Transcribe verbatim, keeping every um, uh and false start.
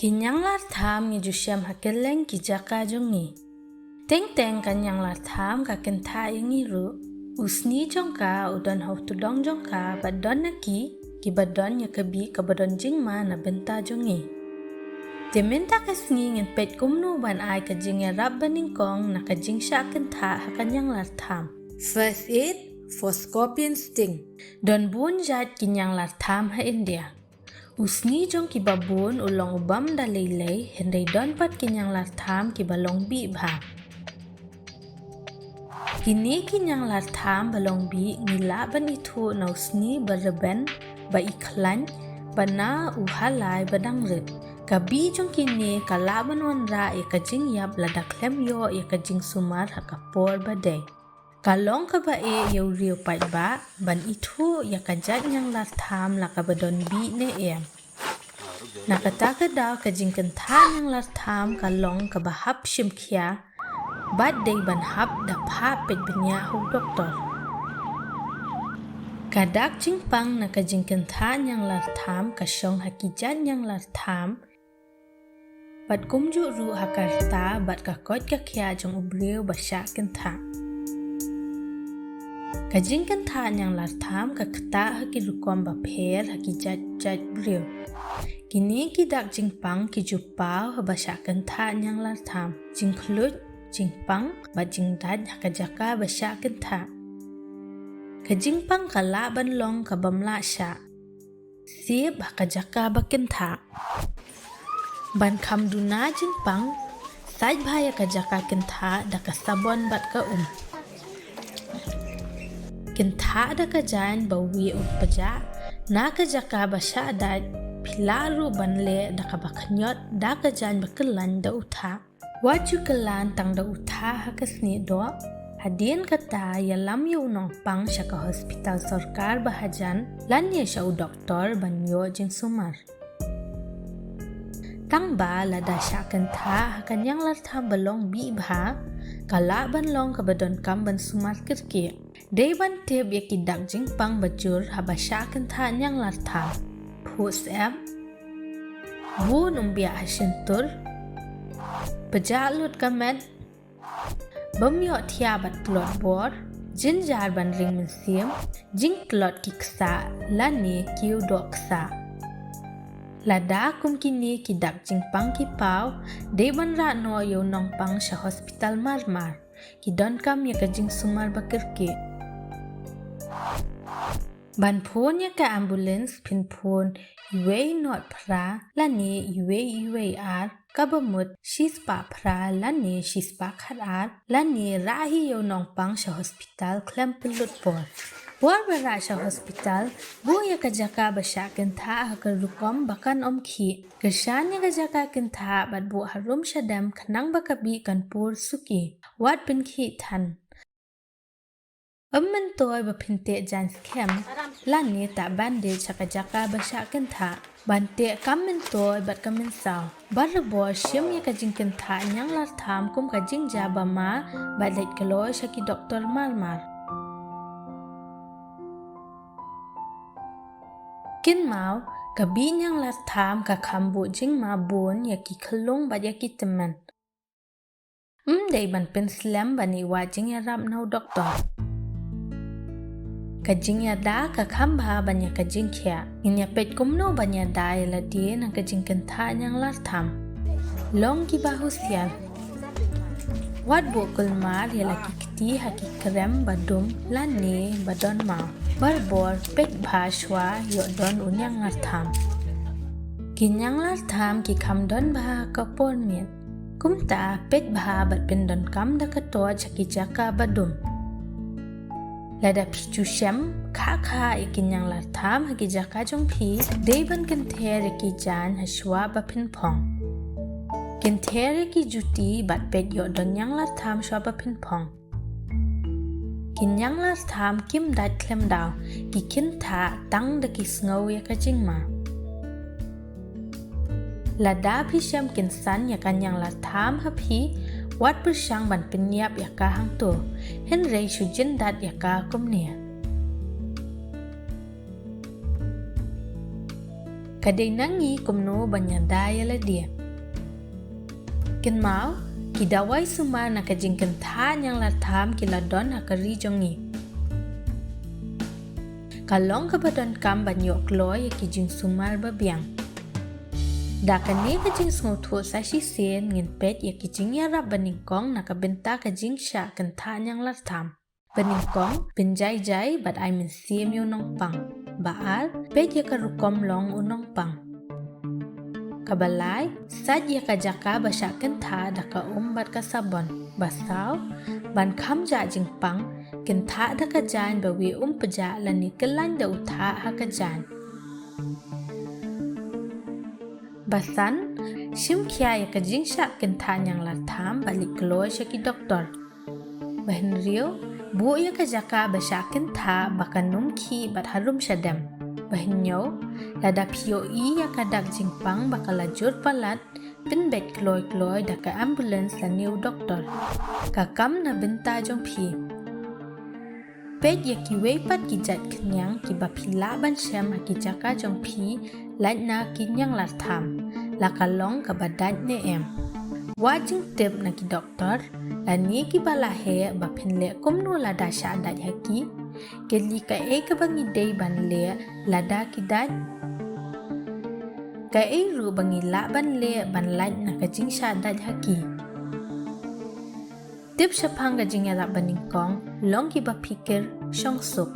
Ki ñianglar tham ngi ju shem ha kylleng ki jaka jong ngi. Teng teng ka ñianglar tham ka kynthah ïa ngi ruh. U sni jong ka u don ha u tudong jong ka bad don na ki kiba don ïa ka bih kaba don jingma na bynta jong ngi. Te mynta ka sngi ngin peit kumno ban ai ka jingïarap banyngkong na ka jingshah kynthah ha ka ñianglar tham. First aid for scorpion sting. Don bun jait ki ñianglar tham ha India. U sni jong kiba bun u long u bym da lei lei, hynrei don pat ki ñianglar tham kiba long bih bha. Kine ki ñianglar tham ba long bih ngi lah ban ithuh na u sni ba rben, ba ikhlaiñ, bad na u halai ba dang rit. Ka bih jong kine ka lah ban wanrah ïa ka jingïap lada khlem ïoh ïa ka jingsumar ha ka por ba dei. Ka long kaba eh ïa u riew paidbah ban ithuh ïa ka jait ñianglar tham la kaba don bih ne em. Na kata ka daw ka jingkynthah ñianglar tham ka long kaba hap shim khia bad dei ban hap da phah peit bniah ha u doktor. Ka dak jingpang na ka jingkynthah ñianglar tham ka shong ha ki jait ñianglar tham bad kumjuh ruh ha ka rta bad ka koit ka khiah jong u briew ba shah kynthah. Ka jingkynthah ñianglar tham ka ktah ha ki rukom bapher ha ki jait jait briew. Kine ki dak jingpang ki ju paw haba shah kynthah ñianglar tham, jingkhluit, jingpang bad jingdait ha ka jaka ba shah kynthah. Ka jingpang ka lah ban long ka bym lah shah. Sip ha ka jaka ba kynthah. Ban kham duna jingpang, sait bha ïa ka jaka kynthah da ka sabon bad ka um. Kynthah da ka jaiñ ba wieh u pjah na ka jaka ba shah dait, phi lah ruh ban leh da kaba khñiot da ka jaiñ ba kyllaiñ da u thah. Wat ju kylla tang da u thah ha ka snieh doh. Hadien kata ïalam ïa u nongpang sha ka hospital sorkar ba hajan lane sha u doktor ban ïoh jingsumar. Tang ba lada shah kynthah ha ka ñianglar tham ba long bih bha, ka lah ban long kaba donkam ban sumar kyrkieh. Dei ban tip ïa ki dak jingpang ba jur haba shah kynthah ñianglar tham. Phuh syep. Bun um biah ha shyntur. Pjah lut ka met. Bym ïoh thiah bad tlot bor. Jynjar ban ring mynsiem. Jingtlot ki ksah lane kiew doh ksah. Lada kum kine ki dak jingpang ki paw, dei ban rah noh ïa u nongpang sha hospital marmar. Ki donkam ïa ka jingsumar ba kyrkieh. Ban phone ïa ka ambulance phin phone iwei not phra lane iwei iwei ar, kaba mut shispah phra lane shispah khatar, lane rah hi ïa u nongpang sha hospital khlem pynlut por. Por ba rah sha hospital, buh ïa ka jaka ba shah kynthah ha ka rukom ba kan ym khih. Kyrshan ïa ka jaka kynthah bad buh harum shadem khnang ba ka bih kan pur suki. Wat pynkhih than. Ym myntoi ba phin teh jaiñ skhem lane tah bandage ha ka jaka ba shah kynthah. Ban teh kam myntoi bad kam mynsaw. Barabor shim ïa ka jingkynthah ñianglar tham kum ka jingjia ba ma bad leit kloi sha ki doktor marmar. Kynmaw, ka bih ñianglar tham ka kham buh jingma bun ïa ki khyllung bad ïa ki tymmen. Ym dei ban pynslem ban ïa wad jingïarap na u doktor. Ka jingïada ka kham bha ban ïa ka jingkhiah. Ngin ïa peit kumno ban ïada ïa lade na ka jingkynthah ñianglar tham. Long kiba husiar. Wat buh kulmar ïa la ki kti ha ki krem ba dum lane ba don maw. Barabor peit bha shwa ïoh don u ñianglar tham. Ki ñianglar tham ki kham don bha ha ka por miet. Kumta peit bha bad pyndonkam da ka torch ha ki jaka ba dum. Lada phi ju shem khah khah ïa ki ñianglar tham ha ki jaka jong phi, dei ban kynther ïa ki jaiñ ha shwa ba phin phong. Kynther ïa ki juti bad peit ïoh don ñianglar tham shwa ba phin phong. Ki ñianglar tham kim dait khlem daw, ki kynthah tang da ki sngew ïa ka jingma. Lada phi shem kin san ïa ka ñianglar tham ha phi, wat pyrshang ban pynïap ïa ka hangto, hynrei shu jyndat ïa ka kumne. Ka dei na ngi kumno ban ïada ïa lade. Kynmaw, ki dawai sumar na ka jingkynthah ñianglartham ki la don ha ka ri jong ngi. Ka long kaba donkam ban ïoh kloi ïa ki jingsumar ba biang. Da kane ka jingsngewthuh sa shisien ngin peit ïa ki jingïarap banyngkong na ka bynta ka jingshah kynthah ñianglartham. Banyngkong, pynjai jai bad ai mynsiem ïa u nongpang. Ba ar, peit ïa ka rukom long u nongpang. Kaba lai, sait ïa ka jaka ba shah kynthah da ka um bad ka sabon. Ba saw, ban kham jah jingpang, kynthah da ka jaiñ ba wei um pjah lane kyllain da u thah ha ka jaiñ. Ba san, shim khia ïa ka jingshah kynthah ñianglartham bad leit kloi sha ki doktor. Ba hynriew, buh ïa ka jaka ba shah kynthah ba kan ym khih bad harum shadem. Ba hynñiew, lada phi ïohi ïa ka dak jingpang ba ka la jur palat, pynbeit kloi kloi da ka ambulance lane u doktor. Ka kam na bynta jong phi. Peit ïa kiwei pat ki jait khñiang kiba phi lah ban shem ha ki jaka jong phi, lait na ki ñianglartham, la ka long kaba dait ne em. Wad jingtip na ki doktor lane kiba la heh ba phin leh kumno lada shah dait ha ki. Kylli kaei kaba ngi dei ban leh lada ki dait. Kaei ruh ba ngi lah ban leh ban lait na ka jingshah dait ha ki. Tip shaphang ka jingïarap banyngkong, long kiba phikir, shong suk.